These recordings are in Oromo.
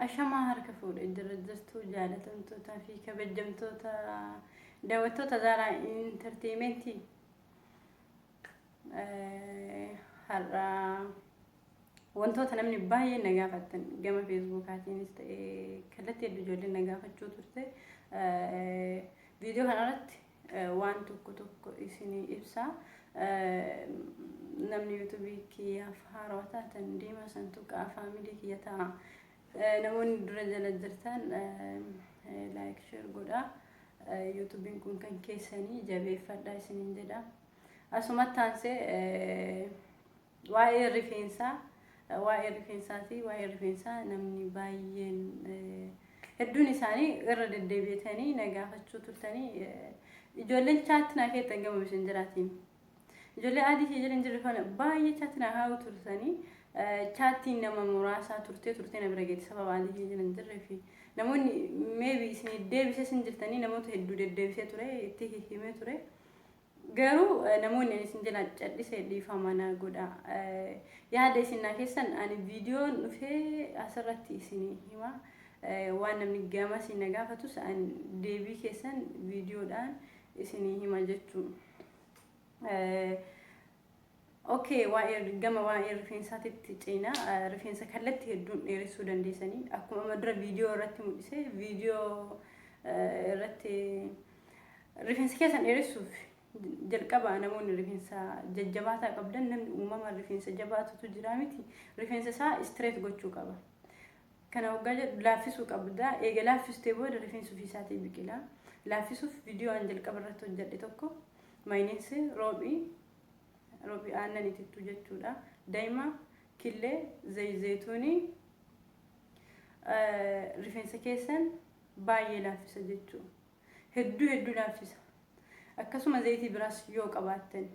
Ashamaa harka fuudhe jira jirtu jaalatamtootaa fi kabajamtoota daawwattoota Zaaraa Intarteementii. Har'a wantoota namni baay'een na gaafattan gama feesbuukaatiinis ta'ee kallattii hedduu ijoolleen na gaafachuu turte viidiyoo kanarratti waan tokko tokko isinii ibsa. Namni yuutuubii kiyyaaf haarawaa taatan deemaa san tuqaa faamilii kiyya ta'a. Namoonni dura jala jirtan like share godhaa. Yuutuubiin kun kan keessanii jabeeffadhaa isiniin jedha. Asumatti aansee waa'ee rifeensaa waa'ee rifeensaati waa'ee rifeensaa namni baay'een hedduun isaanii irra deddeebi'atanii na gaafachuu turtanii ijoolleen chaatti naa keettan gama messengeraatiin ijoollee adii kee jala hin jirre kana baay'ee chaatti naa kaa'uu turtanii chaattiin nama muraasaa turtee turtee na bira geetti sababa adii kee jala hin jirree fi namoonni maybe isin deebisee isin jirtanii namoota hedduu deddeebisee ture itti himee ture. Garuu namoonni ani isin jalaa cadhise dhiifama naa godha. Yaada isin naa keessan ani viidiyoon dhufee asirratti isin hima. Waan namni gama isin na gaafatus ani deebii keessan viidiyoodhaan isin hima jechuun. Okay, waa'ee gama waa'ee rifeensaatitti ceena. Rifeensa kallattii hedduun dheeressuu dandeessanii. Akkuma amma dura viidiyoo irratti mul'ise viidiyoo irratti rifeensa keessan dheeressuuf jalqaba namoonni rifeensa jajjabaataa qabdan namni uumamaan rifeensa jabaatutu jira miti. Rifeensa isaa straight gochuu qaba. Kana hoggaa jedhu laaffisuu qabda. Eega laaffistee booda rifeensi ofii isaatii biqila. Laaffisuuf viidiyoo an jalqaba irratti hojjedhe tokko maayineensi roobii roobii aannan itittuu jechuudha. Daa'ima killee zayituunii rifeensa keessan baay'ee laaffisa jechuudha. Hedduu hedduu laaffisa. Akkasuma zayitii biraas yoo qabaattan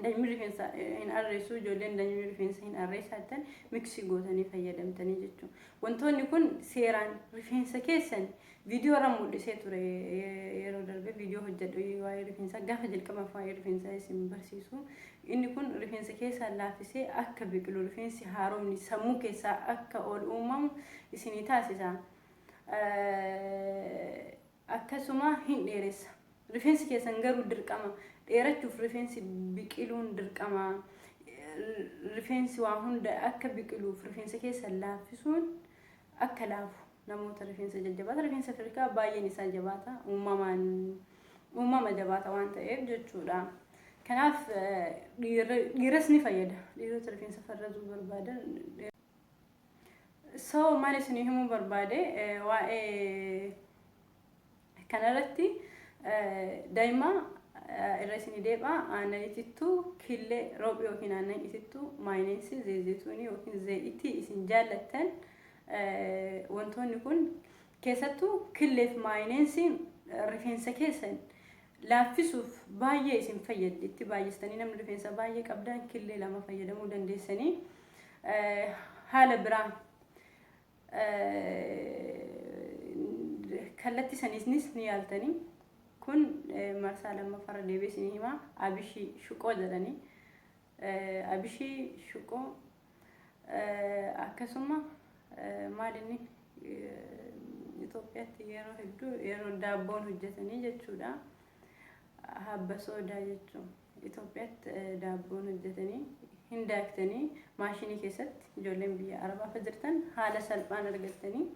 danyii rifeensa hin arreessu ijoolleen danyii rifeensa hin arreessaa jettan mix gootanii fayyadamtanii jechuudha. Wantoonni kun seeraan rifeensa keessan viidiyoo irra mul'isee ture yeroo darbe viidiyoo hojjedhu waa'ee rifeensaa gaafa jalqabaaf waa'ee rifeensaa isin barsiisu. Inni kun rifeensa keessaa laaffisee akka biqilu rifeensi haaromni sammuu keessaa akka ol uumamu isinii taasisa. Akkasuma hin dheeressa. Rifeensi keessan garuu dirqama. Dheerachuuf rifeensi biqiluun dirqama. Rifeensi waa hunda akka biqiluuf rifeensa keessan laaffisuun akka laafu namoota rifeensa jajjabaata. Rifeensa Afrikaa baay'een isaa jabaata. Uumamaan uumama jabaata waan ta'eef jechuudha. Kanaaf dhiiras ni fayyada. Dhiirota rifeensa farrazuu barbaadan. So maal isinii himuu barbaade waa'ee kanarratti daa'ima irra isinii deebi'a aannan itittuu killee roobii yookiin aannan itittuu maayineensi zeezituunii yookiin zeeyitii isin jaallattan wantoonni kun keessattuu killeef maayineensiin rifeensa keessan laaffisuuf baay'ee isin fayyaddi itti baay'istanii namni rifeensa baay'ee qabdan killee lama fayyadamuu dandeessanii haala biraa kallattii saniisnis ni yaaltanii kun marsaa lammaffaarra deebi'ee isinii himaa abishii shuqoo jedhanii abishii shuqoo akkasuma maal inni Itoophiyaatti yeroo hedduu yeroo daabboon hojjetanii jechuudha. Habba soodaa jechuun Itoophiyaatti daabboon hojjetanii hin daaktanii maashinii keessatti ijoolleen biyya Arabaa jirtan haala salphaan argattanii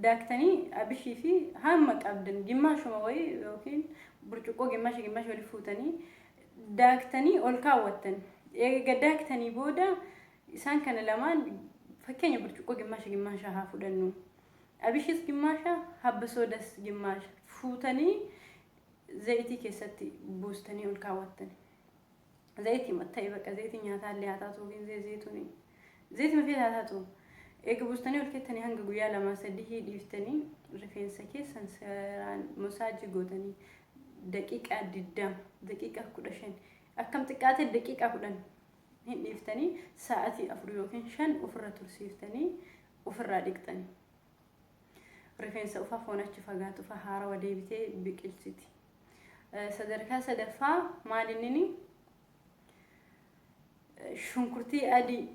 daaktanii abishii fi hamma qabdan gimmaashuma wayii yookiin burcuqqoo gimmaasha gimmaasha walii fuutanii daaktanii ol kaawwattan. Eega daaktanii booda isaan kana lamaan fakkeenya burcuqqoo gimmaasha gimmaasha haa fudhannu. Abishis gimmaasha habba soodas gimmaasha fuutanii zayitii keessatti buustanii ol kaawwattan. Zayitii ta'e bakka zayitii nyaataa illee haa taatu yookiin zayituunii. Zayitii mafee haa taatu. Eega buustanii ol keettanii hanga guyyaa lamaa sadii dhiiftanii rifeensa keessan seeraan massage gootanii daqiiqaa 20 daqiiqaa 15 akkam xiqqaate daqiiqaa 10 hin dhiiftanii sa'atii 4 yookiin 5 ofirra tursiiftanii ofirraa dhiqxanii. Rifeensa ufa foon achi fagaatu ufa haarawa deebitee biqilchiti. Sadarkaa sadaffaa maal inni shunkurtii adii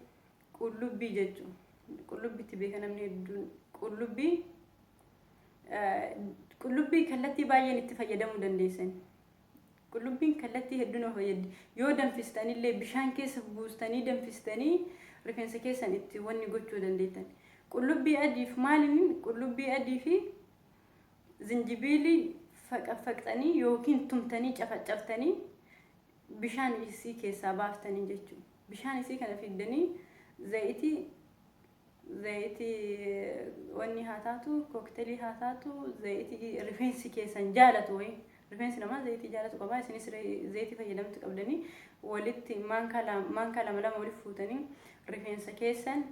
qullubbii jechuun Qullubbiitti beeka namni hedduun. Qullubbii kallattii baay'een itti fayyadamuu dandeessan. Qullubbiin kallattii hedduu nama fayyaddi. Yoo danfistanillee, bishaan keessa buustanii danfistanii rifeensa keessan itti wanni gochuu dandeettan. Qullubbii adiif maaliin? Qullubbii adii fi zinjibiilii faqaffaqxanii yookiin tumtanii cafaccaftanii bishaan isii keessaa baaftanii jechuudha. Bishaan isii kana fiddanii zayitii wanni haa taatu, kookteelii haa taatu, zayitii rifeensi keessan jaalatu wayii, rifeensi namaa zayitii jaalatu qaba, isinis zayitii fayyadamtu qabdanii walitti maankaa lama lama walitti fuutanii rifeensa keessan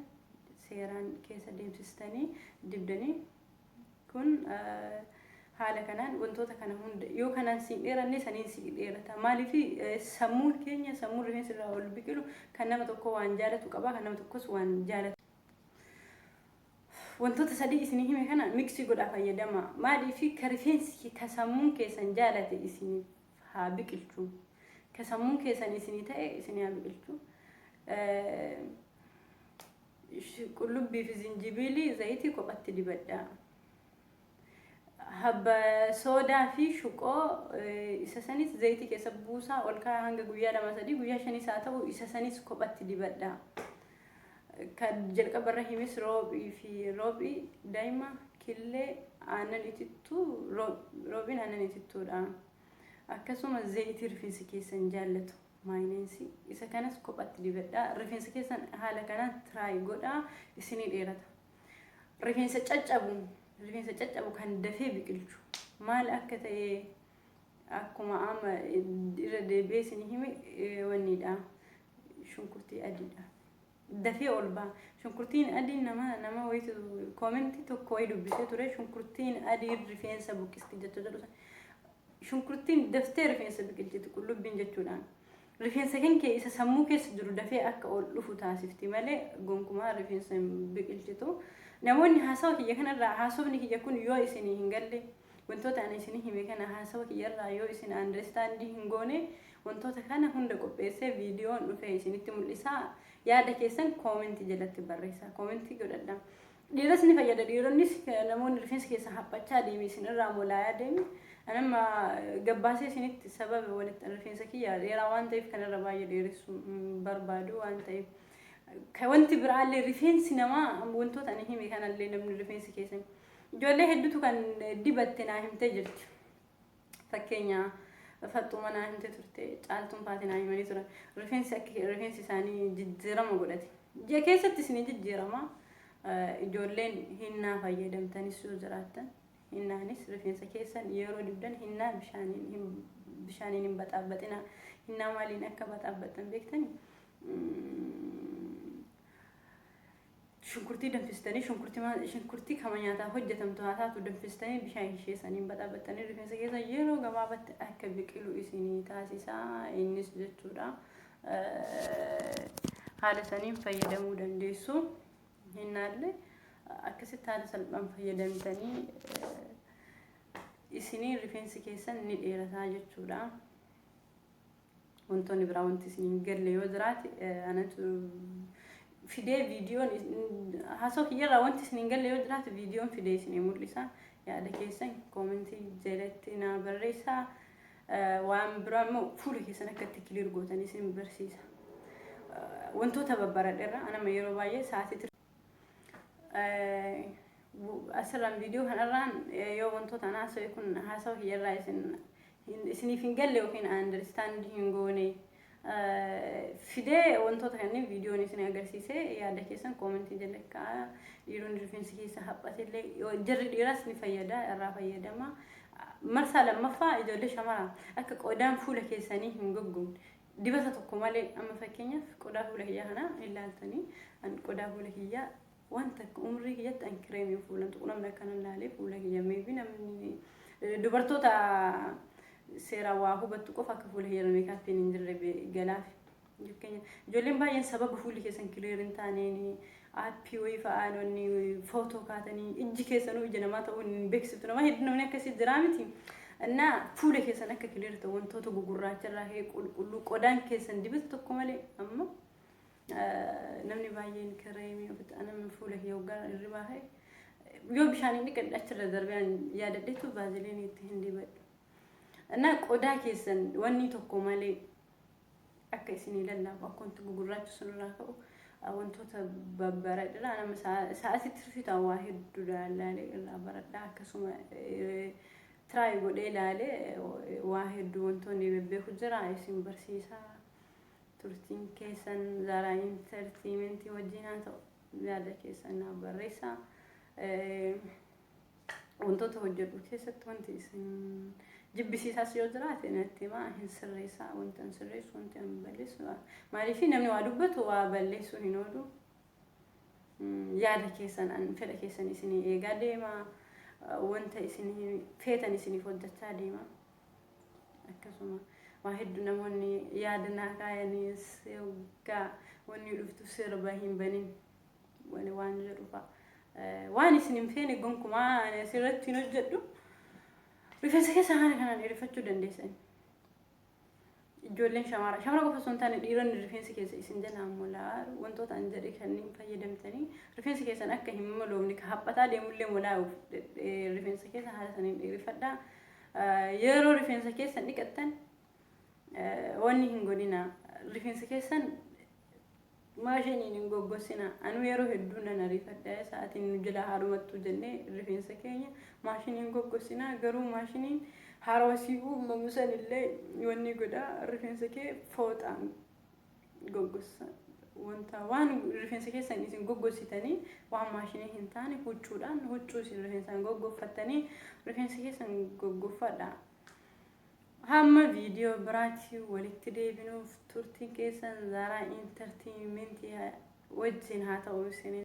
seeraan keessa deemsistanii dibdanii. Kun haala kanaan wantoota kana hunda yoo kanaan siin dheeranne, saniin siin dheerata. Maaliif? Sammuun keenya, sammuun rifeensi irraa ol biqilu kan nama tokko waan jaalatu qaba, kan nama tokkos waan jaalatu. Wantoota sadii isinii hime kana mix godhaa fayyadama. Maaliif? Ka rifeensi, ka sammuun keessan jaalate isiniif haa biqilchu, ka sammuun keessan isinii ta'e isinii haa biqilchu. Qullubbii fi zinjibiilii zayitii kophatti dibadha. Habba soodaa fi shuqoo isa sanis zayitii keessa buusaa ol kaa'aa, hanga guyyaa 2, 3, guyyaa 5s haa ta'u, isa sanis kophatti dibadha. Kan jalqaba irra himis roobii fi roobii daa'ima killee aannan itittuu, roobiin aannan itittuudha. Akkasuma zayitii rifeensi keessan jaallatu, maayineensi, isa kanas kophatti dibadha. Rifeensa keessan haala kanaan try godhaa, isinii dheerata. Rifeensa caccabu kan dafee biqilchu maal akka ta'e akkuma amma irra deebi'ee isin hime wanniidha, shunkurtii adiidha. Dafee ol ba'a. Shunkurtiin adiin nama wayitu koomentii tokko wayii dubbisee ture, shunkurtiin adii rifeensa buqqisti jecha jedhu. Shunkurtiin daftee rifeensa biqilchiti, qullubbiin jechuudhaan. Rifeensa kan kee isa sammuu keessa jiru dafee akka ol dhufu taasifti malee gonkumaa rifeensa hin biqilchitu. Namoonni haasawa kiyya kanarraa, haasofni kiyya kun yoo isinii hin galle, wantoota ani isinii hime kana haasawa kiyyarraa yoo isin understand hin goone, wantoota kana hunda qopheessee viidiyoon dhufee isinitti mul'isaa. Yaada keessan koomentii jalatti barreessaa, koomentii godhadha. Dhiiras ni fayyada. Dhiironnis, namoonni rifeensa keessa haphachaa deeme, isin irraa molaayaa deeme, anamma gabbaasee isinitti sababa walitti rifeensa kiyya dheeraa waan ta'eef kanarra baay'ee dheeressuu barbaadu waan ta'eef. Wanti biraallee rifeensi namaa wantoota ani hime kanallee namni rifeensi keessan ijoollee hedduutu kan dibatte naa himtee jirti. Fakkeenya Faxxuma naa himtee turte, Caaltuun faati naa himanii turan. Rifeensi akka rifeensi isaanii jijjiirama godhate. Ji'a keessatti isinii jijjiirama. Ijoolleen hinnaa fayyadamtanis yoo jiraattan, hinnaanis rifeensa keessan yeroo dibdan hinnaa bishaaniin hin baxaabbaxina. Hinnaa maaliin akka baxaabbaxan beektanii? Shunkurtii danfistanii, shunkurtii kama nyaataaf hojjetamtu haa taatu, danfistanii bishaan ishee saniin baxaabaxanii rifeensa keessa yeroo gabaabatti akka biqilu isinii taasisaa innis jechuudha. Haala saniin fayyadamuu dandeessu. Hinnaallee akkasitti haala salphaan fayyadamtanii isinii rifeensi keessan ni dheerataa jechuudha. Wantoonni biraa wanti isin hin galle yoo jiraate, anatu fidee viidiyoon haasoo kiyyarraa wanti isin hin galle yoo jiraate viidiyoon fidee isinii mul'isa. Yaada keessan koomentii jalatti naa barreessaa. Waan biraa immoo fuula keessan akka itti clear gootan isin barsiisa. Wantoota babbaradheerra anama yeroo baay'ee sa'aatii asirraan viidiyoo kanarraan yoo wantoota an haasa'e kun haasawa kiyyarraa isin isiniif hin galle yookiin understand hin goone, fidee wantoota kanneen viidiyoon isin agarsiise yaada keessan koomentii jala kaa'aa. Dhiironni rifeensi keessa haphatellee, jarri dhiiraas ni fayyada, irraa fayyadama. Marsaa lammaffaa, ijoollee shamaraa, akka qodaan fuula keessanii hin goggogne dibata tokko malee, amma fakkeenyaaf qodaa fuula kiyyaa kana ilaaltanii, qodaa fuula kiyyaa wanta akka umrii kiyyatti an kireemii fuulan tuqu namni akkana ilaalee fuula kiyya, maybe namni dubartoota seeraan waa hubattu qofa akka fuula kiyya meekaappiin hin jirre galaaf. Fakkeenya ijoolleen baay'een sababa fuulli keessan clear hin taaneen aappii wayii fa'aa wanni footoo kaatanii ijji keessanuu ija namaa ta'uu hin beeksiftu. Nama hedduu namni akkasii jiraa miti. Innaa fuula keessan akka clear ta'u wantoota gugurraacha irraa ka'e qulqulluu qodaan keessan dibata tokko malee amma Namni baay'een kireemii ofitti anama fuula kiyya hoggaa hirribaa ka'e yoo bishaan hin dhiqadhe achirra darbee yaadadheetu vaaziliinii itti hin dibadhu. Na qodaa keessan wanni tokko malee akka isinii lallaafu akka wanti gugurraachi sun irraa ka'u wantoota babbareedha. Nama sa'aatitti tursiitaan waa hedduu laalaalee irraa baradha. Akkasuma try godhee ilaalee waa hedduu wantoonni bebbeeku jira isin barsiisaa. Turtiin keessan Zaaraa Entertainmentii wajjin haa ta'u. Yaada keessan naaf barreessaa. Wantoota hojjedhu keessatti wanti isin jibbisiisaas yoo jiraate natti himaa, hin sirreessaa. Wanta hin sirreessu, wanti hin balleessu, maaliif namni waa dubbatu waa balleessuu hin oolu. Yaada keessan an fedha keessan isinii eegaa deema, wanta isin feetan isiniif hojjechaa deema. Akkasuma waa hedduu namoonni yaada naa kaayanii waggaa wanni dhuftu sirba hin banin waan jedhu fa'a. Waan isin hin feene gonkumaa ani asirratti hin hojjedhu. Rifeensa keessa haala kanaan dheereffachuu dandeessan. Ijoolleen shamara shamara qofa osoo hin taane dhiironni rifeensi keessa isin jalaa molaa wantoota an jedhe kanneen fayyadamtanii rifeensi keessan akka hin moloofne ka haphataa deemullee molaa'uuf rifeensa keessa haala saniin dheereffadhaa. Yeroo rifeensa keessan dhiqattan wanni hin godhina, rifeensa keessan maashiniin hin goggossina. Anuu yeroo hedduu nan ariifadha, sa'aatiin nu jala haarumattuu jennee rifeensa keenya maashiniin goggossina. Garuu maashiniin haarawa sii uumamu sanillee wanni godha, rifeensa kee fooxaan goggossa. Wanta waan rifeensa keessan isin goggossitanii waan maashinii hin taane huccuudhaan, huccuu isin rifeensaan goggoffattanii rifeensa keessan goggoffadha. Hamma viidiyoo biraatti walitti deebinuuf turtiin keessan Zaaraa Entertainmentii wajjin haa ta'u isiniin.